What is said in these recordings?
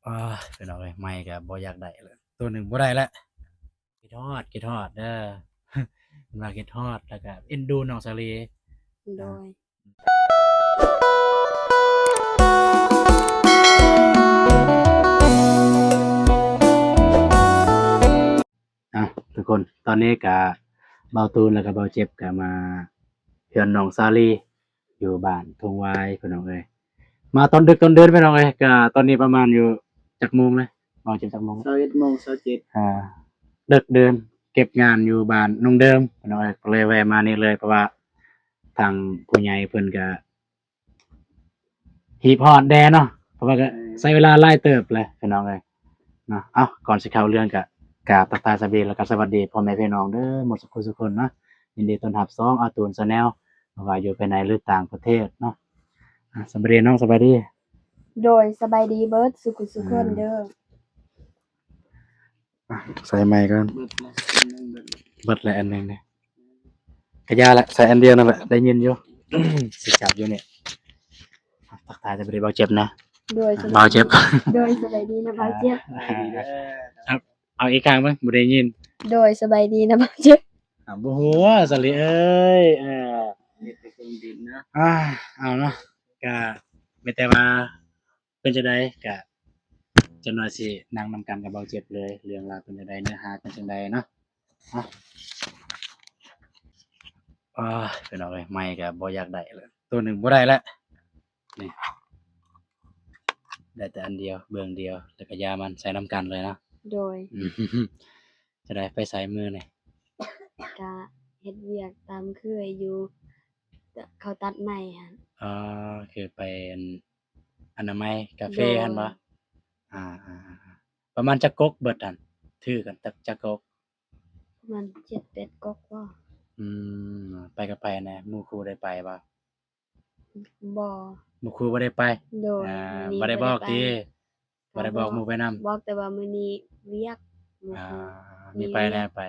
ອ້າຍ ພີ່ນ້ອງເອີຍ ໄມ້ກໍບໍ່ຢາກໄດ້ແລ້ວ ໂຕໜຶ່ງບໍ່ໄດ້ແລ້ວ. ຄິດຮອດ ຄິດຮອດເດີ ເພິ່ນວ່າຄິດຮອດ ແລ້ວກໍເອັນດູນ້ອງສາລີ. ໂດຍ ອ່ະ ທຸກຄົນ ຕອນນີ້ກະບ່າວຕູນ ແລ້ວກະບ່າວເຈັບກະມາເຮືອນນ້ອງສາລີ ຢູ່ບ້ານທົ່ງວາຍ ພີ່ນ້ອງເອີຍ. ມາຕອນດຶກຕອນເດີນ ພີ່ນ້ອງເອີຍ. ກະຕອນນີ້ປະມານຢູ່ຈັກໂມງແລ້ວ? ບ່າວເຈັບ ຈັກໂມງ? ຊາວເອັດໂມງ ຊາວເຈັດ. ອ່າ ເດິກເດີນເກັບງານຢູ່ບ້ານໜອງເດີມ ພີ່ນ້ອງເອີຍ. ກໍເລີຍແວ່ມານີ້ເລີຍ ເພາະວ່າທາງຜູ້ໃຫຍ່ເພິ່ນກະ ຮີບຮ້ອນແດ່ເນາະ ເພາະວ່າກໍ ແມ່ນ ໃຊ້ເວລາຫຼາຍເຕີບແຫຼະ ພີ່ນ້ອງເອີຍເນາະ. ເອົ້າ ກ່ອນຊິເຂົ້າເລື່ອງ ກໍກາບທັກທາຍສະບາຍດີ ແລ້ວກໍສະຫວັດດີພໍ່ແມ່ພີ່ນ້ອງເດີ ໝົດສູ່ຜູ້ສູ່ຄົນເນາະ. ຍິນດີຕ້ອນຮັບຊ່ອງອາຕູນ Channel ບໍ່ວ່າຢູ່ພາຍໃນ ຫຼື ຕ່າງປະເທດເນາະ. ອ່າ ສະບາຍດີນ້ອງ ສະບາຍດີ. ໂດຍ ສະບາຍດີເບິດສູ່ຜູ້ສູ່ຄົນເດີ. ອ່າ ອ່ະ ໃສ່ໄມກ່ອນ ເບິດແລ້ວອັນໜຶ່ງນີ້ ກະຢ່າແຫຼະ ໃສ່ອັນດຽວນັ້ນແຫຼະ ໄດ້ຍິນຢູ່ ຊິຈັບຢູ່ນີ້. ທັກທາຍສະບາຍດີບ່າວເຈັບນະ. ໂດຍ ສະບາຍ ບ່າວເຈັບ ໂດຍ ສະບາຍດີນະບ່າວເຈັບ. ອ່າ ເອົາອີກຄັ້ງເບິ່ງ ບໍ່ໄດ້ຍິນ. ໂດຍ ສະບາຍດີນະບ່າວເຈັບ. ອ່າ ບໍ່ຮູ້ວ່າສາລີເອີຍ ເອີ ເຮັດແຕ່ເຄື່ອງດິນນະ. ອ່າ ເອົາເນາະ ກະມີແຕ່ວ່າ ເປັນຈັ່ງໃດກະຈັກໜ່ອຍຊິນັ່ງນຳກັນກັບບ່າວເຈັບເລີຍ ເລື່ອງລາວເປັນຈັ່ງໃດ ເນື້ອຫາເປັນຈັ່ງໃດເນາະ. ອ່ະ ໂອ້ຍ ພີ່ນ້ອງເອີຍ ໄມ້ກໍບໍ່ຢາກໄດ້ແລ້ວ ໂຕໜຶ່ງບໍ່ໄດ້ແລ້ວ ນີ້ ໄດ້ແຕ່ອັນດຽວ ເບື້ອງດຽວ ແລ້ວກໍຢາມັນໃສ່ນຳກັນເລີຍເນາະ. ໂດຍ ຈັ່ງໃດ ໄປໃສມື້ນີ້? ກະເຮັດວຽກຕາມເຄີຍຢູ່ ເຂົາຕັດໄມ້ຫັ້ນ. ອໍ ຄືໄປອັນ ອະນາໄມກາເຟຫັ້ນບໍ່? ອ່າ ປະມານຈັກກົກເບິດຫັ້ນ? ຖືກັນຈັກ ຈັກກົກ? ປະມານເຈັດແປດກົກບໍ່? ອືມ ໄປກໍໄປແດ່. ໝູ່ຄູ່ໄດ້ໄປບໍ່? ບໍ່ ໝູ່ຄູ່ບໍ່ໄດ້ໄປ. ໂດຍ ອ່າ ມື້ນີ້ບໍ່ໄດ້ບອກຕິ? ບໍ່ໄດ້ບອກໝູ່ໄປນຳ ບອກແຕ່ວ່າມື້ນີ້ວຽກໝູ່ຄູ່. ອ່າ ມີ ມີ ມີໃຜແດ່ໄປ?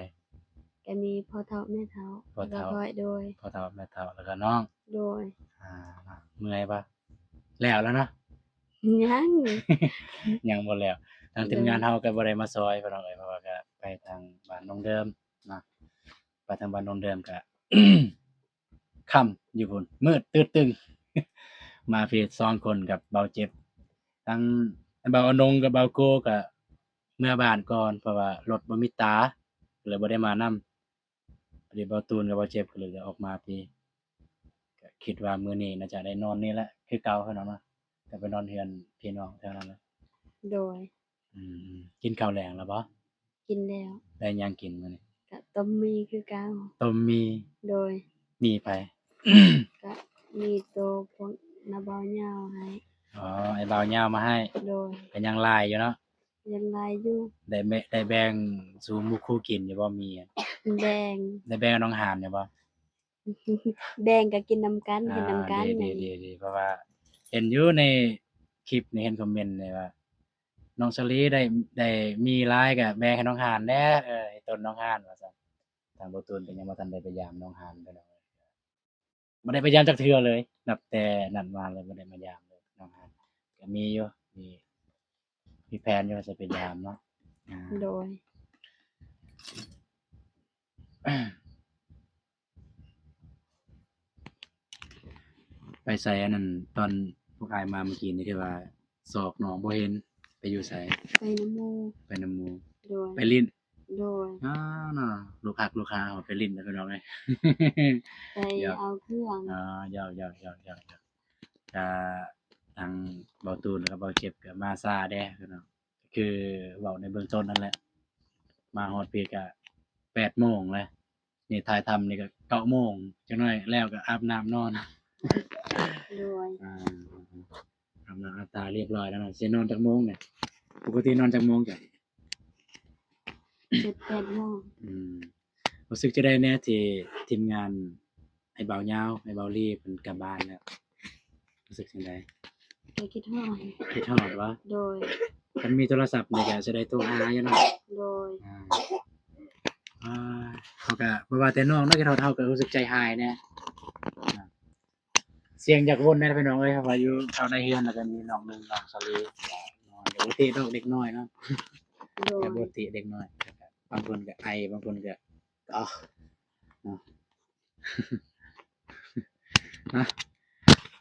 ກໍມີພໍ່ເຖົ້າແມ່ເຖົ້າ ພໍ່ເຖົ້າ ແລ້ວກໍຂ້ອຍ. ໂດຍ ພໍ່ເຖົ້າແມ່ເຖົ້າ ແລ້ວກໍນ້ອງ. ໂດຍ ອ່າ ເມື່ອຍບໍ່? ແລ້ວແລ້ວເນາະ? ຍັງ ຍັງບໍ່ແລ້ວ. ທາງທີມງານເຮົາກໍບໍ່ໄດ້ມາຊ່ອຍ ພີ່ນ້ອງເອີຍ ເພາະວ່າກໍໄປທາງບ້ານໜອງເດີມເນາະ ໄປທາງບ້ານໜອງເດີມກໍ ຄ່ຳຢູ່ພຸ້ນ ມືດຕຶດຕຶງ ມາພີ້ສອງຄົນກັບບ່າວເຈັບ. ທັງບ່າວອະນົງກັບບ່າວໂກກໍເມືອບ້ານກ່ອນ ເພາະວ່າລົດບໍ່ມີຕາ ກໍເລີຍບໍ່ໄດ້ມານຳ. ພໍດີບ່າວຕູນກັບບ່າວເຈັບກໍເລີຍອອກມາພີ້ ກໍຄິດວ່າມື້ນີ້ໜ້າຈະໄດ້ນອນນີ້ແຫຼະຄືເກົ່າ ພີ່ນ້ອງເນາະ ກໍໄປນອນເຮືອນພີ່ນ້ອງແຖວນັ້ນແຫຼະ. ໂດຍ ອືມ ກິນເຂົ້າແລງແລ້ວບໍ່? ກິນແລ້ວ. ໄດ້ຫຍັງກິນມື້ນີ້? ກະຕົ້ມໝີ່ຄືເກົ່າ. ຕົ້ມໝີ່. ໂດຍ. ໝີ່ໃຜ? ກະໝີ່ໂຕພວກນ້າບ່າວຍາວໃຫ້. ອໍ ອ້າຍບ່າວຍາວມາໃຫ້. ໂດຍ. ກະຍັງຫຼາຍຢູ່ເນາະ? ຍັງຫຼາຍຢູ່. ໄດ້ແບ່ງ ໄດ້ແບ່ງສູ່ໝູ່ຄູ່ກິນຢູ່ບໍ່ໝີ່? ແບ່ງ. ໄດ້ແບ່ງໃຫ້ນ້ອງຫານຢູ່ບໍ່? ແບ່ງກໍກິນນຳກັນ ອ່າ ເຮັດນຳກັນ. ດີ ດີ ດີ ເພາະວ່າເຫັນຢູ່ໃນຄລິບນີ້ ເຫັນຄອມເມັນນີ້ວ່າ ນ້ອງສາລີໄດ້ ໄດ້ໝີ່ຫຼາຍກໍແບ່ງໃຫ້ນ້ອງຫານແດ່ ເອີ ໃຫ້ຕົນນ້ອງຫານວ່າຊັ້ນ. ທາງບ່າວຕູນກໍຍັງບໍ່ທັນໄດ້ໄປຢາມນ້ອງຫານ ພີ່ນ້ອງ ບໍ່ໄດ້ໄປຢາມຈັກເທື່ອເລີຍ ນັບແຕ່ນັ້ນມາເລີຍບໍ່ໄດ້ມາຢາມເລີຍ ນ້ອງຫານ. ກໍມີຢູ່ ມີ ມີແຜນຢູ່ວ່າຈະໄປຢາມເນາະ. ອ່າ ໂດຍ. ໄປໃສອັນນັ້ນ ຕອນພວກອ້າຍມາມື້ກີ້ນີ້ ທີ່ວ່າຊອກນ້ອງບໍ່ເຫັນ ໄປຢູ່ໃສ? ໄປນຳໝູ່. ໄປນຳໝູ່. ໂດຍ. ໄປຫຼິ້ນ. ໂດຍ. ອ້າ ເນາະ ລູກຮັກລູກຫາເຮົາໄປຫຼິ້ນເດີ ພີ່ນ້ອງເອີຍ. ໄປເອົາເຄື່ອງ. ອໍ ຢອກໆ ກະທາງບ່າວຕູນ ແລ້ວກໍບ່າວເຈັບກໍມາຊ້າແດ່ ພີ່ນ້ອງ. ຄືເວົ້າໃນເບື້ອງຕົ້ນນັ້ນແຫຼະ ມາຮອດພີ້ກະແປດໂມງແລ້ວ ນີ້ຖ່າຍທຳນີ້ກະເກົ້າໂມງ ຈັກໜ້ອຍແລ້ວກະອາບນ້ຳນອນ. ໂດຍ. ອາ ອາບນ້ຳອາບຕາຮຽບຮ້ອຍແລ້ວເນາະ. ຊິນອນຈັກໂມງນີ້? ປົກກະຕິນອນຈັກໂມງເຈົ້າ? ເຈັດແປດໂມງ. ອືມ ຮູ້ສຶກຈັ່ງໃດແດ່ທີ່ທີມງານ ອ້າຍບ່າວຍາວ ອ້າຍບ່າວລີເພິ່ນກັບບ້ານແລ້ວ ຮູ້ສຶກຈັ່ງໃດ? ກໍຄິດຮອດ. ຄິດຮອດບໍ່? ໂດຍ. ຄັນມີໂທລະສັບນີ້ກໍຊິໄດ້ໂທຫາຢູ່ເນາະ. ໂດຍ. ອ່າ ອ່າ ເຮົາກໍບໍ່ວ່າແຕ່ນ້ອງເນາະ ຄິດຮອດ ເຮົາກໍຮູ້ສຶກໃຈຫາຍແດ່. ອ່າ ສຽງຢາກວົນແດ່ພີ່ນ້ອງເອີຍ ເພາະວ່າຢູ່ເຂົ້າໃນເຮືອນ ແລ້ວກໍມີນ້ອງໜຶ່ງ ນ້ອງສາລີ ນອນຢູ່ ບໍ່ຕິດອກເດັກນ້ອຍເນາະ ໂດຍ ກໍບໍ່ຕິເດັກນ້ອຍ ບາງຄົນກໍໄອ ບາງຄົນກໍ ອໍ ເນາະ ນະ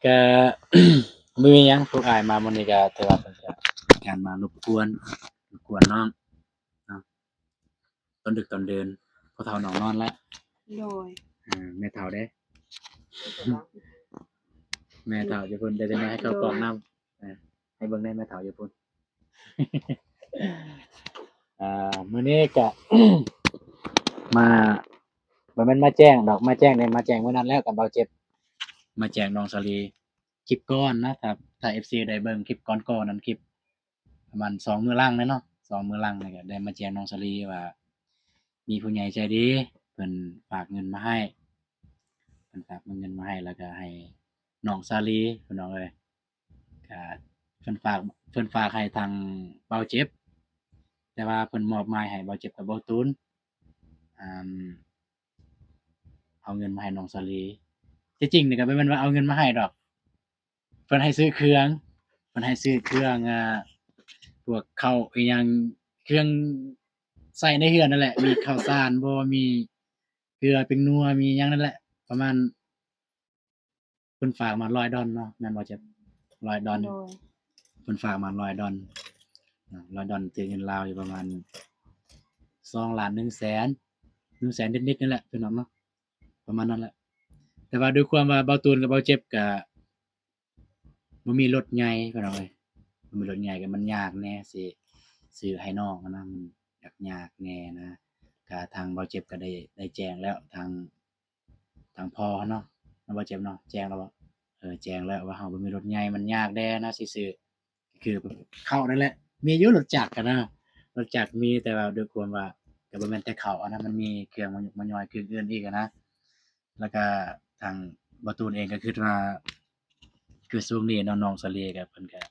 ກະ ບໍ່ມີຫຍັງ ພວກອ້າຍມາມື້ນີ້ກະຖືວ່າເປັນການມາລົບກວນ ລົບກວນນ້ອງເນາະ ຕອນດຶກຕອນເດີນ ພໍ່ເຖົ້ານ້ອງນອນແລ້ວ ໂດຍ ເອີ ແມ່ເຖົ້າເດ້ ແມ່ເຖົ້າຢູ່ພຸ້ນ ດຽວຈະມາໃຫ້ເຂົ້າກ້ອງນຳ ເອີ ໃຫ້ເບິ່ງແດ່ແມ່ເຖົ້າຢູ່ພຸ້ນ. ອ່າ ມື້ນີ້ກະ ມາ ບໍ່ແມ່ນມາແຈ້ງດອກ ມາແຈ້ງນີ້ ມາແຈ້ງມື້ນັ້ນແລ້ວກັບບ່າວເຈັບ ມາແຈ້ງນ້ອງສາລີ ຄລິບກ່ອນນະ ຖ້າ ຖ້າເອັຟຊີໄດ້ເບິ່ງຄລິບກ່ອນໆນັ້ນ ຄລິບປະມານສອງມື້ຫຼັງແລ້ວເນາະ ສອງມື້ຫຼັງນີ້ກະໄດ້ມາແຈ້ງນ້ອງສາລີວ່າ ມີຜູ້ໃຫຍ່ໃຈດີເພິ່ນຝາກເງິນມາໃຫ້ ເພິ່ນຝາກເງິນມາໃຫ້ ແລ້ວກະໃຫ້ນ້ອງສາລີ ພີ່ນ້ອງເອີຍ ກະເພິ່ນຝາກ ເພິ່ນຝາກໃຫ້ທາງບ່າວເຈັບ ແຕ່ວ່າເພິ່ນມອບໝາຍໃຫ້ບ່າວເຈັບກັບບ່າວຕູນ ອ່າ ເອົາເງິນມາໃຫ້ນ້ອງສາລີ ທີ່ຈິງນີ້ກະບໍ່ແມ່ນວ່າເອົາເງິນມາໃຫ້ດອກ ເພິ່ນໃຫ້ຊື້ເຄື່ອງ ເພິ່ນໃຫ້ຊື້ເຄື່ອງ ອ່າ ພວກເຂົ້າອີ່ຫຍັງ ເຄື່ອງໃຊ້ໃນເຮືອນນັ້ນແຫຼະ ມີເຂົ້າສານບໍ່ ມີເກືອ ແປ້ງນົວ ມີຫຍັງນັ້ນແຫຼະ ປະມານ ເພິ່ນຝາກມາຮ້ອຍດອນເນາະ ແມ່ນບໍ່ເຈັບ? ຮ້ອຍດອນ ໂດຍ ເພິ່ນຝາກມາຮ້ອຍດອນເນາະ ຮ້ອຍດອນຕີເປັນເງິນລາວຢູ່ປະມານສອງລ້ານໜຶ່ງແສນ ໜຶ່ງແສນນິດໆນີ້ແຫຼະ ພີ່ນ້ອງເນາະ ປະມານນັ້ນແຫຼະ ແຕ່ວ່າດ້ວຍຄວາມວ່າບ່າວຕູນກັບບ່າວເຈັບກະ ບໍ່ມີລົດໃຫຍ່ພີ່ນ້ອງເອີຍ ບໍ່ມີລົດໃຫຍ່ກໍມັນຍາກແດ່ ຊິຊື້ໃຫ້ນ້ອງຫັ້ນນະ ມັນຍາກໆແດ່ນະ ກະທາງບ່າວເຈັບກໍໄດ້ ໄດ້ແຈ້ງແລ້ວ ທາງ ທາງພໍ່ເຮົາເນາະ ເນາະ ບ່າວເຈັບເນາະ ແຈ້ງແລ້ວບໍ່? ເອີ ແຈ້ງແລ້ວວ່າເຮົາບໍ່ມີລົດໃຫຍ່ ມັນຍາກແດ່ນະຊິຊື້ ຄືເຂົ້ານັ້ນແຫຼະ ມີຢູ່ລົດຈັກຫັ້ນນະ ລົດຈັກມີ ແຕ່ວ່າດ້ວຍຄວາມວ່າ ກໍບໍ່ແມ່ນແຕ່ເຂົ້າຫັ້ນນະ ມັນມີເຄື່ອງມາຍຸກມາຍອຍ ເຄື່ອງອື່ນອີກຫັ້ນນະ ແລ້ວກະທາງບ່າວຕູນເອງກໍຄິດວ່າ ຄືຊ່ວງນີ້ເນາະ ນ້ອງສາລີກໍເພິ່ນກໍ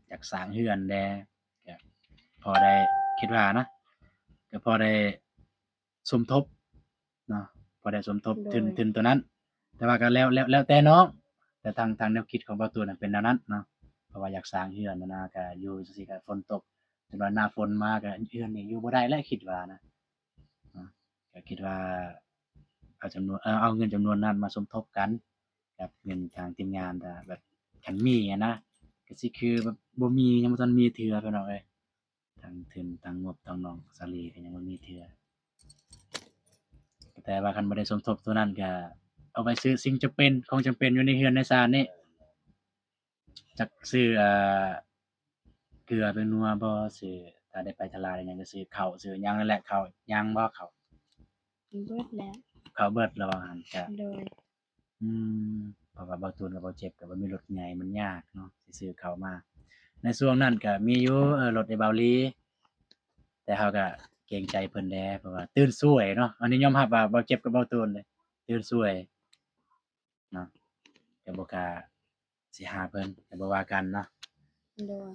ຢາກສ້າງເຮືອນແດ່ ກໍພໍໄດ້ ຄິດວ່ານະ ກໍພໍໄດ້ສົມທົບເນາະ ພໍໄດ້ສົມທົບ ໂດຍ ທຶນ ທຶນໂຕນັ້ນ ແຕ່ວ່າກໍແລ້ວ ແລ້ວ ແລ້ວແຕ່ນ້ອງ ແຕ່ທາງ ທາງແນວຄິດຂອງບ່າວຕູນນະເປັນແນວນັ້ນເນາະ ເພາະວ່າຢາກສ້າງເຮືອນຫັ້ນນະ ກໍຢູ່ຈັ່ງຊີ້ກໍຝົນຕົກ ຈົນວ່າໜ້າຝົນມາກໍເຮືອນນີ້ຢູ່ບໍ່ໄດ້ແລ້ວ ຄິດວ່ານະ ເນາະ ກໍຄິດວ່າເອົາຈຳນວນ ເອີ ເອົາເງິນຈຳນວນນັ້ນມາສົມທົບກັນກັບເງິນທາງທີມງານ ຖ້າແບບຄັນມີຫັ້ນນະ ກໍຊິຄືແບບບໍ່ມີ ຍັງບໍ່ທັນມີເທື່ອພີ່ນ້ອງເອີຍ ທັງທຶນ ທັງງົບ ທັງນ້ອງສາລີກໍຍັງບໍ່ມີເທື່ອ ແຕ່ວ່າຄັນບໍ່ໄດ້ສົມທົບໂຕນັ້ນກໍເອົາໄປຊື້ສິ່ງຈຳເປັນ ຂອງຈຳເປັນຢູ່ໃນເຮືອນໃນຊານນີ້ ຈັກຊື້ ອ່າ ເກືອ ແປ້ງນົວບໍ່ ຊື້ ຖ້າໄດ້ໄປຕະຫຼາດຫຍັງກໍຊື້ເຂົ້າ ຊື້ຫຍັງນັ້ນແຫຼະ ເຂົ້າຍັງບໍ່ ເຂົ້າ ເບິດແລ້ວ ເຂົ້າເບິດແລ້ວວ່າຫັ້ນ ກະ ໂດຍ ອືມ ເພາະວ່າບ່າວຕູນກັບບ່າວເຈັບກໍບໍ່ມີລົດໃຫຍ່ ມັນຍາກເນາະ ຊິຊື້ເຂົ້າມາ ໃນຊ່ວງນັ້ນກໍມີຢູ່ ເອີ ລົດໄອ້ບ່າວລີ ແຕ່ເຮົາກໍເກງໃຈເພິ່ນແດ່ ເພາະວ່າຕື່ນສວຍເນາະ ອັນນີ້ຍອມຮັບວ່າບ່າວເຈັບກັບບ່າວຕູນເດ້ ຕື່ນສວຍ ເນາະ ກໍບໍ່ກ້າຊິຫາເພິ່ນ ກໍບໍ່ວ່າກັນເນາະ ໂດຍ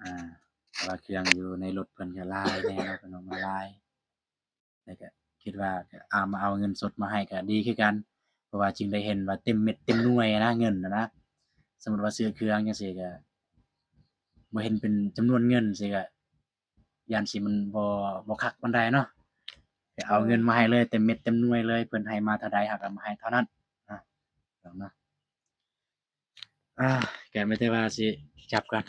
ອ່າ ເພາະວ່າເຄື່ອງຢູ່ໃນລົດເພິ່ນກໍຫຼາຍແດ່ເນາະ ເພິ່ນເອົາມາຫຼາຍ ແລ້ວກໍຄິດວ່າກໍເອົາມາ ເອົາເງິນສົດມາໃຫ້ກໍດີຄືກັນ ເພາະວ່າຈຶ່ງໄດ້ເຫັນວ່າເຕັມເມັດເຕັມໜ່ວຍນະ ເງິນນະ ສົມມຸດວ່າຊື້ເຄື່ອງຈັ່ງຊີ້ກໍບໍ່ເຫັນເປັນຈຳນວນເງິນຊີ້ກໍ ຢ້ານຊິມັນບໍ່ ບໍ່ຄັກປານໃດເນາະ ກໍເອົາເງິນມາໃຫ້ເລີຍ ເຕັມເມັດເຕັມໜ່ວຍເລີຍ ເພິ່ນໃຫ້ມາເທົ່າໃດເຮົາກໍມາໃຫ້ເທົ່ານັ້ນນະ ເນາະ ອ່າ ກໍມີແຕ່ວ່າຊິຈັບກ່ອນ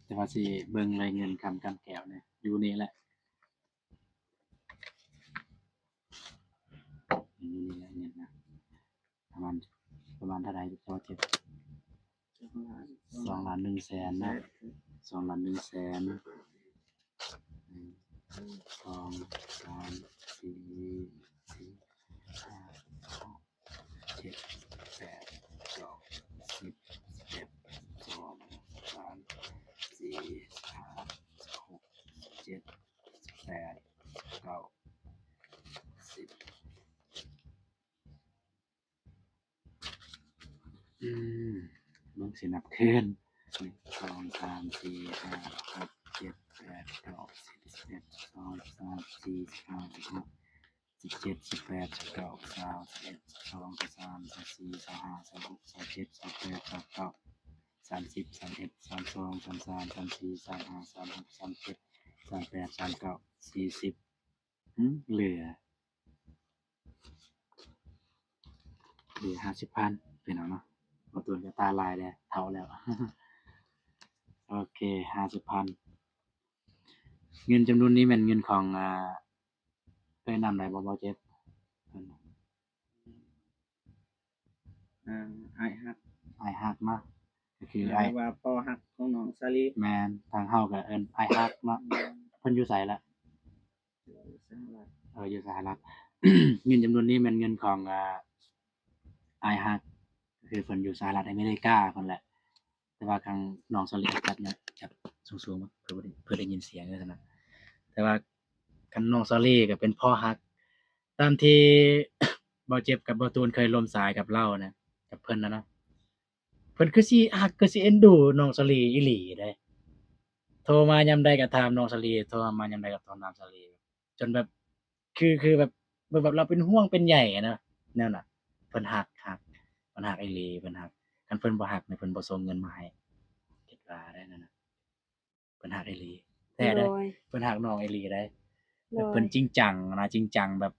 ແຕ່ວ່າຊິເບິ່ງລາຍເງິນຄຳກຳແກ້ວນີ້ ຢູ່ນີ້ແຫຼະ ຢູ່ນີ້ແຫຼະເງິນນະ ປະມານ ປະມານເທົ່າໃດ? ສອງລ້ານໜຶ່ງແສນນະ ສອງລ້ານໜຶ່ງແສນ ໜຶ່ງ ສອງ ສາມ ສີ່ ຫ້າ ຫົກ ເຈັດ ແປດ ເກົ້າ ສິບ ສິບເອັດ ສິບສອງ ສິບສາມ ສິບສີ່ ສິບຫ້າ ສິບຫົກ ສິບເຈັດ ສິບແປດ ສິບເກົ້າ ສິບ ອືມ ເບິ່ງຊິນັບຄືນ ໜຶ່ງ ສອງ ສາມ ສີ່ ຫ້າ ຫົກ ເຈັດ ແປດ ເກົ້າ ສິບ ສິບເອັດ ສິບສອງ ສິບສາມ ສິບສີ່ ສິບຫ້າ ສິບຫົກ ສິບເຈັດ ສິບແປດ ສິບເກົ້າ ຊາວ ຊາວເອັດ ຊາວສອງ ຊາວສາມ ຊາວສີ່ ຊາວຫ້າ ຊາວຫົກ ຊາວເຈັດ ຊາວແປດ ຊາວເກົ້າ ສາມສິບ ສາມເອັດ ສາມສອງ ສາມສາມ ສາມສີ່ ສາມຫ້າ ສາມຫົກ ສາມເຈັດ ສາມແປດ ສາມເກົ້າ ສີ່ສິບ ຫືມ ເຫຼືອ ເຫຼືອຫ້າສິບພັນ ພີ່ນ້ອງເນາະ. ບໍ່ຕົວນກໍຕາລາຍແລ້ວ ເຖົ້າແລ້ວ. ໂອເຄ ຫ້າສິບພັນ ເງິນຈຳນວນນີ້ແມ່ນເງິນຂອງ ອ່າ ເອີ້ນນາມໃດບໍ່ ບໍ່ເຈັບ? ອ່າ ອ້າຍຮັກ ອ້າຍຮັກເນາະ ກໍຄືອ້າຍ ຫຼືວ່າພໍ່ຮັກຂອງນ້ອງສາລີ. ແມ່ນ ທາງເຮົາກໍເອີ້ນອ້າຍຮັກເນາະ. ເພິ່ນຢູ່ໃສລະ? ຢູ່ສະຫະລັດ. ເອີ ຢູ່ສະຫະລັດ. ເງິນຈຳນວນນີ້ແມ່ນເງິນຂອງ ອ່າ ອ້າຍຮັກ ກໍຄືເພິ່ນຢູ່ສະຫະລັດອາເມລິກາພຸ້ນແຫຼະ. ແຕ່ວ່າທາງນ້ອງສາລີຈັບ ຈັບສູງໆ ເພື່ອ ເພື່ອໄດ້ຍິນສຽງຊັ້ນນະ. ແຕ່ວ່າຄັນນ້ອງສາລີກໍເປັນພໍ່ຮັກ ຕາມທີ່ ບ່າວເຈັບກັບບ່າວຕູນເຄີຍລົມສາຍກັບລາວນະ ກັບເພິ່ນນະເນາະ. ເພິ່ນຄືຊິຮັກ ຄືຊິເອັນດູນ້ອງສາລີອີ່ຫຼີເດ້. ໂທມາຍາມໃດກໍຖາມນ້ອງສາລີ ໂທມາຍາມໃດກໍໂທນຳສາລີ ຈົນແບບ ຄື ຄືແບບ ແບບ ແບບລາວເປັນຫ່ວງເປັນໃຍນະ ແນວນັ້ນ. ເພິ່ນຮັກ ຮັກ ເພິ່ນຮັກອີ່ຫຼີ ເພິ່ນຮັກ. ຄັນເພິ່ນບໍ່ຮັກນີ້ ເພິ່ນບໍ່ສົ່ງເງິນມາໃຫ້ ຄິດວ່າໄດ້ນັ້ນນະ. ເພິ່ນຮັກອີ່ຫຼີແທ້ເດ້. ໂດຍ ເພິ່ນຮັກນ້ອງອີ່ຫຼີເດ້. ໂດຍ ແບບເພິ່ນຈິງຈັງນະ ຈິງຈັງແບບ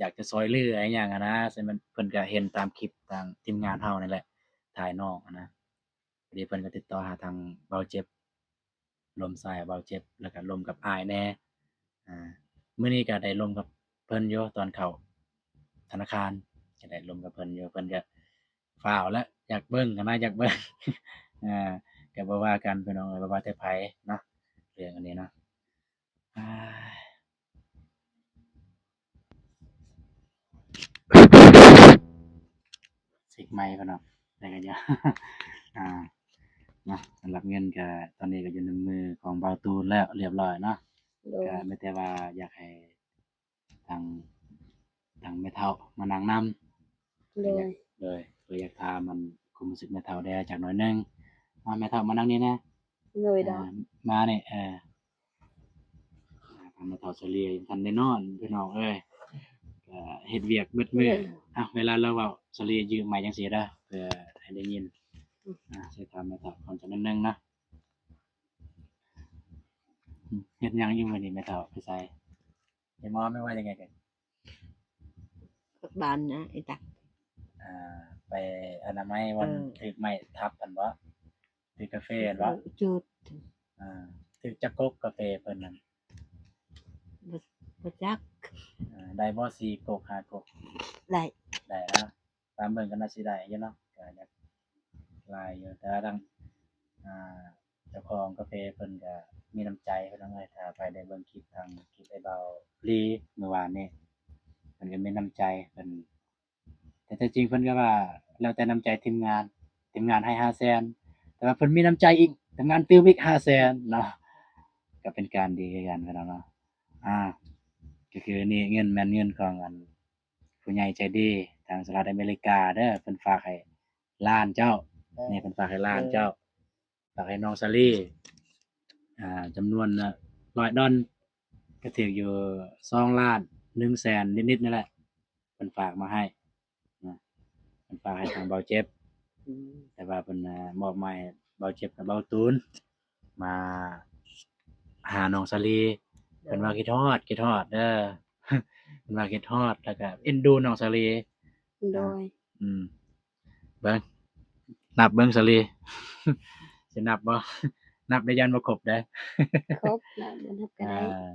ຢາກຈະຊ່ອຍເຫຼືອອີ່ຫຍັງຫັ້ນນະ. ເຊິ່ງມັນ ເພິ່ນກໍເຫັນຕາມຄລິບທາງທີມງານເຮົານີ້ແຫຼະ ຖ່າຍນ້ອງຫັ້ນນະ. ພໍດີເພິ່ນກໍຕິດຕໍ່ຫາທາງບ່າວເຈັບ ລົມສາຍບ່າວເຈັບ ແລ້ວກໍລົມກັບອ້າຍແດ່. ອ່າ ມື້ນີ້ກໍໄດ້ລົມກັບເພິ່ນຢູ່ ຕອນເຂົ້າທະນາຄານ ກໍໄດ້ລົມກັບເພິ່ນຢູ່. ເພິ່ນກໍ ຟ້າວແຫຼະ ຢາກເບິ່ງຫັ້ນນະ ຢາກເບິ່ງ. ເອີ ກໍບໍ່ວ່າກັນພີ່ນ້ອງເອີຍ ບໍ່ວ່າແຕ່ໃຜເນາະ ເລື່ອງອັນນີ້ເນາະ. ເຊັກໄມກ່ອນເນາະ ແລ້ວກໍຢາກ ອ່າ ເນາະ ສຳລັບເງິນກໍຕອນນີ້ກໍຢູ່ໃນມືຂອງບ່າວຕູນແລ້ວ ລຽບຮ້ອຍເນາະ. ໂດຍ ກໍມີແຕ່ວ່າຢາກໃຫ້ ທາງ ທາງແມ່ເຖົ້າມານັ່ງນຳ. ໂດຍ ໂດຍ ເພື່ອຢາກຖາມອັນຄວາມຮູ້ສຶກແມ່ເຖົ້າແດ່ຈັກໜ້ອຍໜຶ່ງ. ມາແມ່ເຖົ້າມານັ່ງນີ້ແດ່. ໂດຍ ໂດຍ ອ່າ ມານີ້ ເອີ ອ່າ ທາງແມ່ເຖົ້າສາລີຍັງທັນໄດ້ນອນພີ່ນ້ອງເອີຍ ກໍເຮັດວຽກເບິດມື້. ໂດຍ ອ່ະ ເວລາລາວເວົ້າ ສາລີຢືມໄມຈັ່ງຊີ້ເດີ ເພື່ອໃຫ້ໄດ້ຍິນ. ອືມ ອ່າ ຊິຖາມແມ່ເຖົ້າກ່ອນຈັກໜ້ອຍໜຶ່ງນະ. ເຮັດຫຍັງຢູ່ມື້ນີ້ແມ່ເຖົ້າ ໄປໃສ? ໄປໝໍ ແມ່ນວ່າຈັ່ງໃດກັນ? ບ້ານນະ ໄອ້ຕັກ ອ່າ ໄປອະນາໄມວັນ ເອີ ຖືກໄມ້ທັບຫັ້ນບໍ? ຖືກກາເຟຫັ້ນບໍ? ເອີ ຈຸດ ອ່າ ຖືກຈັກກົກກາເຟເພິ່ນນັ້ນ? ບໍ່ ບໍ່ຈັກ. ອ່າ ໄດ້ບໍ່ ສີ່ກົກ ຫ້າກົກ? ໄດ້ ໄດ້ເນາະ. ຕາມເບິ່ງກໍໜ້າຊິໄດ້ຢູ່ເນາະ ກໍຢາກຫຼາຍຢູ່ ແຕ່ວ່າທາງ ອ່າ ເຈົ້າຂອງກາເຟເພິ່ນກໍມີນ້ຳໃຈພີ່ນ້ອງເອີຍ. ຖ້າໃຜໄດ້ເບິ່ງຄລິບ ທາງຄລິບໄອ້ບ່າວລີມື້ວານນີ້ ເພິ່ນກໍມີນ້ຳໃຈເພິ່ນ ແຕ່ແທ້ຈິງເພິ່ນກໍວ່າແລ້ວແຕ່ນ້ຳໃຈທີມງານ ທີມງານໃຫ້ຫ້າແສນ ແຕ່ວ່າເພິ່ນມີນ້ຳໃຈອີກ ທີມງານຕື່ມອີກຫ້າແສນເນາະ ກໍເປັນການດີຄືກັນພີ່ນ້ອງເນາະ. ອ່າ ກໍຄືນີ້ເງິນແມ່ນເງິນຂອງອັນ ຜູ້ໃຫຍ່ໃຈດີທາງສະຫະລັດອາເມລິກາເດີ ເພິ່ນຝາກໃຫ້ລ້ານເຈົ້າ. ເອີ ນີ້ເພິ່ນຝາກໃຫ້ລ້ານເຈົ້າ ເອີ ຝາກໃຫ້ນ້ອງສາລີ ອ່າ ຈຳນວນ ເອີ ຮ້ອຍດອນ ກໍຖືກຢູ່ສອງລ້ານໜຶ່ງແສນນິດໆ ນີ້ແຫຼະ ເພິ່ນຝາກມາໃຫ້ນະ ເພິ່ນຝາກໃຫ້ທາງບ່າວເຈັບ. ອືມ ແຕ່ວ່າເພິ່ນ ອ່າ ມອບໝາຍໃຫ້ບ່າວເຈັບກັບບ່າວຕູນ ມາຫານ້ອງສາລີ. ໂດຍ ເພິ່ນວ່າຄິດຮອດ ຄິດຮອດເດີ ເພິ່ນວ່າຄິດຮອດ ແລ້ວກະເອັນດູນ້ອງສາລີ. ໂດຍ ອືມ ເບິ່ງ ນັບເບິ່ງສາລີ ຊິນັບບໍ່? ນັບໄດ້ຢ້ານບໍ່ຄົບເດ້. ຄົບລະ ບໍ່ນັບກໍໄດ້. ອ່າ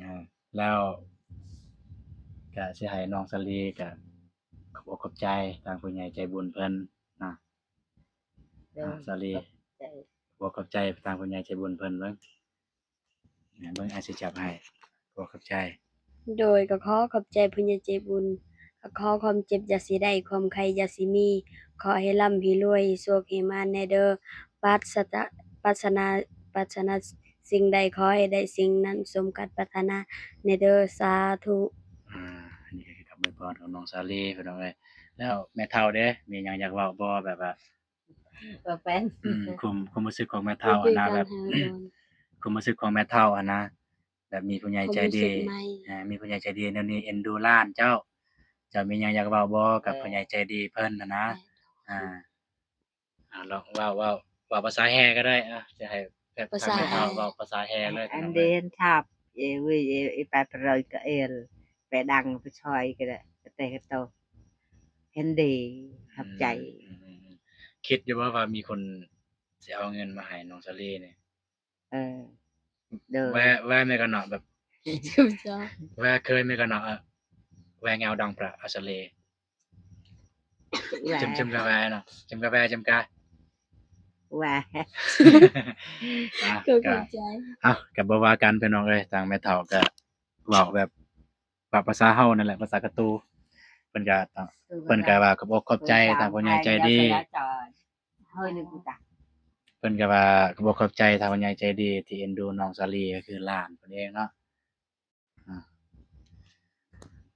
ອ່າ ແລ້ວກະຊິໃຫ້ນ້ອງສາລີກະຂອບອົກຂອບໃຈທາງຜູ້ໃຫຍ່ໃຈບຸນເພິ່ນນະ. ໂດຍ ອ່າ ສາລີ ຂອບໃຈ ຂອບອົກຂອບໃຈທາງຜູ້ໃຫຍ່ໃຈບຸນເພິ່ນເບິ່ງ ເບິ່ງ ອ້າຍຊິຈັບໃຫ້ ຂໍຂອບໃຈ. ໂດຍ ກໍຂໍຂອບໃຈຜູ້ໃຫຍ່ໃຈບຸນ ກໍຂໍຄວາມເຈັບຢ່າຊິໄດ້ ຄວາມໄຂ້ຢ່າຊິມີ ຂໍໃຫ້ລ່ຳໃຫ້ລວຍ ໃຫ້ໂຊກໃຫ້ໝານແດ່ເດີ ປັດສະ ປັດສະນາ ປັດສະນາສິ່ງໃດ ຂໍໃຫ້ໄດ້ສິ່ງນັ້ນສົມຄາດປາດຖະໜາແດ່ເດີ ສາທຸ. ອ່າ ອັນນີ້ກໍຄືຄຳອວຍພອນຂອງນ້ອງສາລີພີ່ນ້ອງເອີຍ. ແລ້ວແມ່ເຖົ້າເດ້ ມີຫຍັງຢາກເວົ້າບໍ່ ແບບວ່າ ບໍ່ແມ່ນ ອືມ ຄວາມ ຄວາມຮູ້ສຶກຂອງແມ່ເຖົ້າຫັ້ນນະ ແບບ ຄວາມຮູ້ສຶກຂອງແມ່ເຖົ້າຫັ້ນນະ ແບບມີຜູ້ໃຫຍ່ໃຈດີ ຄວາມຮູ້ສຶກໃໝ່ ອ່າ ມີຜູ້ໃຫຍ່ໃຈດີແນວນີ້ເອັນດູຫຼານເຈົ້າ ເຈົ້າມີຫຍັງຢາກເວົ້າບໍ່ກັບ ເອີ ຜູ້ໃຫຍ່ໃຈດີເພິ່ນຫັ້ນນະ? ແມ່ນ ອ່າ ລອງເວົ້າ ເວົ້າ ເວົ້າພາສາແຮ່ກໍໄດ້ ອາ ຈະໃຫ້ແບບ ພາສາແຮ່ ເວົ້າພາສາແຮ່ເລີຍ ອັນເດນທັບ ເອເວີຍ ເອ ເອ ປາປະຣອຍກະເອລ ແປດັງປະຊອຍກະໄດ້ ກະແຕກະໂຕ ເຫັນດີ ຂອບໃຈ. ອືມ ອືມ ອືມ ຄິດຢູ່ບໍ່ວ່າມີຄົນຊິເອົາເງິນມາໃຫ້ນ້ອງສາລີນີ້? ເອີ ໂດຍ ແວ່ ແວ່ແມ່ກະເນາະ ແບບ ແວ່ເຄີຍແມ່ກະເນາະ ແວ່ເງົາດັງປະອາສາເລ ແວ່ ຈຳ ຈຳກະແວ່ເນາະ ຈຳກະແວ່ ຈຳກະ ແວ່ ອາ ກໍເຂົ້າໃຈ ເອົ້າ ກະບໍ່ວ່າກັນພີ່ນ້ອງເອີຍ ທາງແມ່ເຖົ້າກະເວົ້າແບບ ປະພາສາເຮົານັ້ນແຫຼະ ພາສາກະຕູ ເພິ່ນກະ ເພິ່ນກະວ່າຂອບອົກຂອບໃຈທາງຜູ້ໃຫຍ່ໃຈດີ ເພິ່ນກະວ່າຂອບອົກຂອບໃຈທາງຜູ້ໃຫຍ່ໃຈດີທີ່ເອັນດູນ້ອງສາລີ ກະຄືຫຼານເພິ່ນເອງເນາະ ອາ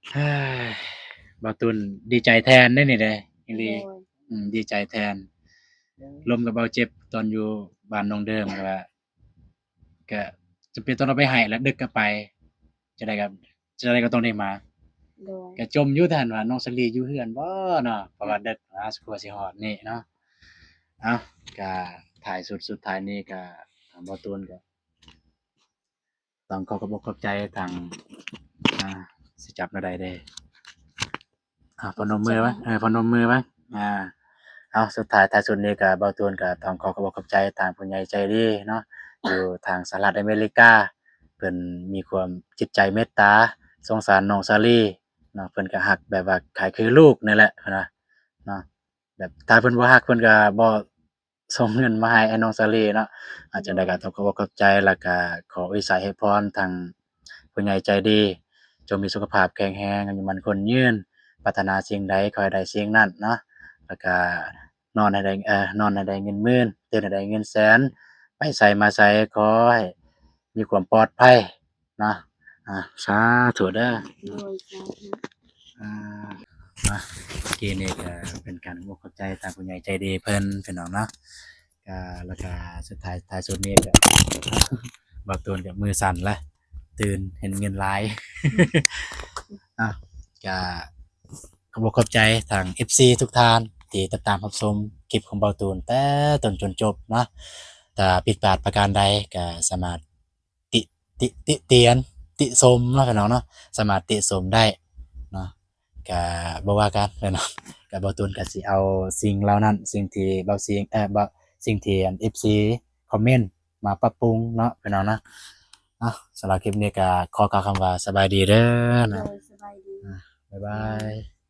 ເອີຍ ບ່າວຕຸນດີໃຈແທນເດ້ນີ້ເດ້ ອີ່ຫຼີ ໂດຍ ອືມ ດີໃຈແທນ ໂດຍ ລົມກັບບ່າວເຈັບຕອນຢູ່ບ້ານໜອງເດີມ ກະວ່າ ກະຈຳເປັນຕ້ອງເອົາໄປໃຫ້ ແລ້ວດຶກກະໄປ ຈັ່ງໃດກະ ຈັ່ງໃດກະຕ້ອງໄດ້ມາ ໂດຍ ກະຈົ່ມຢູ່ ຖ້າວ່ານ້ອງສາລີຢູ່ເຮືອນບໍ່ເນາະ ເພາະວ່າເດິກ ອາ ກວ່າຊິຮອດນີ້ເນາະ ເອົ້າ ກະທ້າຍສຸດ ສຸດທ້າຍນີ້ກະ ທາງບ່າວຕູນກະຕ້ອງຂໍຂອບອົກຂອບໃຈທາງ ອາ ຊິຈັບແນວໃດເດ ອາ ພະນົມມືໄວ້ ເອີ ພະນົມມືໄວ້ ອາ ເອົາ ສຸດທ້າຍທ້າຍສຸດນີ້ກະ ບ່າວຕູນກະຕ້ອງຂໍຂອບອົກຂອບໃຈທາງຜູ້ໃຫຍ່ໃຈດີເນາະ ຢູ່ທາງສະຫະລັດອາເມລິກາ ເພິ່ນມີຄວາມຈິດໃຈເມດຕາ ສົງສານນ້ອງສາລີເນາະ ເພິ່ນກະຮັກແບບວ່າຄ້າຍຄືລູກນີ້ແຫຼະເນາະ ເນາະ ແບບຖ້າເພິ່ນບໍ່ຮັກ ເພິ່ນກະບໍ່ ສົ່ງເງິນມາໃຫ້ອ້າຍນ້ອງສາລີເນາະ ອາ ຈັ່ງໃດກະຕ້ອງຂອບອົກຂອບໃຈ ແລ້ວກະຂໍອວຍໄຊໃຫ້ພອນທາງຜູ້ໃຫຍ່ໃຈດີ ຈົ່ງມີສຸຂະພາບແຂງແຮງ ອາຍຸໝັ້ນຂວັນຍືນ ປາດຖະໜາສິ່ງໃດຂໍໃຫ້ໄດ້ສິ່ງນັ້ນເນາະ ແລ້ວກະນອນໃຫ້ໄດ້ ເອີ ນອນໃຫ້ໄດ້ເງິນໝື່ນ ຕື່ນໃຫ້ໄດ້ເງິນແສນ ໄປໃສມາໃສຂໍໃຫ້ມີຄວາມປອດໄພ ເນາະ ອາ ສາທຸເດີ ໂດຍ ສາທຸ ອາ ມາ ເມື່ອກີ້ນີ້ກະເປັນການຂອບອົກຂອບໃຈທາງຜູ້ໃຫຍ່ໃຈດີເພິ່ນ ພີ່ນ້ອງເນາະ ກະ ແລ້ວກະສຸດທ້າຍ ທ້າຍສຸດນີ້ກະ ບ່າວຕູນກະມືສັ່ນລະ ຕື່ນເຫັນເງິນຫຼາຍ ເອົ້າ ກະ ຂອບອົກຂອບໃຈທາງເອັຟຊີທຸກທ່ານທີ່ຕິດຕາມຮັບຊົມຄລິບຂອງບ່າວຕູນແຕ່ຕົ້ນຈົນຈົບເນາະ ຖ້າຜິດພາດປະການໃດກະສາມາດ ຕິ ຕິ ຕິຕຽນ ຕິຊົມເນາະ ພີ່ນ້ອງເນາະ ສາມາດຕິຊົມໄດ້ເນາະ ກະບໍ່ວ່າກັນພີ່ນ້ອງ ກະບ່າວຕູນກະຊິເອົາສິ່ງເຫຼົ່ານັ້ນ ສິ່ງທີ່ບ່າວ ສິ່ງ ເອີ ບ່າວ ສິ່ງທີ່ອັນເອັຟຊີຄອມເມັນມາປັບປຸງເນາະ ພີ່ນ້ອງເນາະ ເອົ້າ ສຳລັບຄລິບນີ້ກະຂໍກ່າວຄຳວ່າສະບາຍດີເດີ ໂດຍ ສະບາຍດີ ອາ ບາຍບາຍ.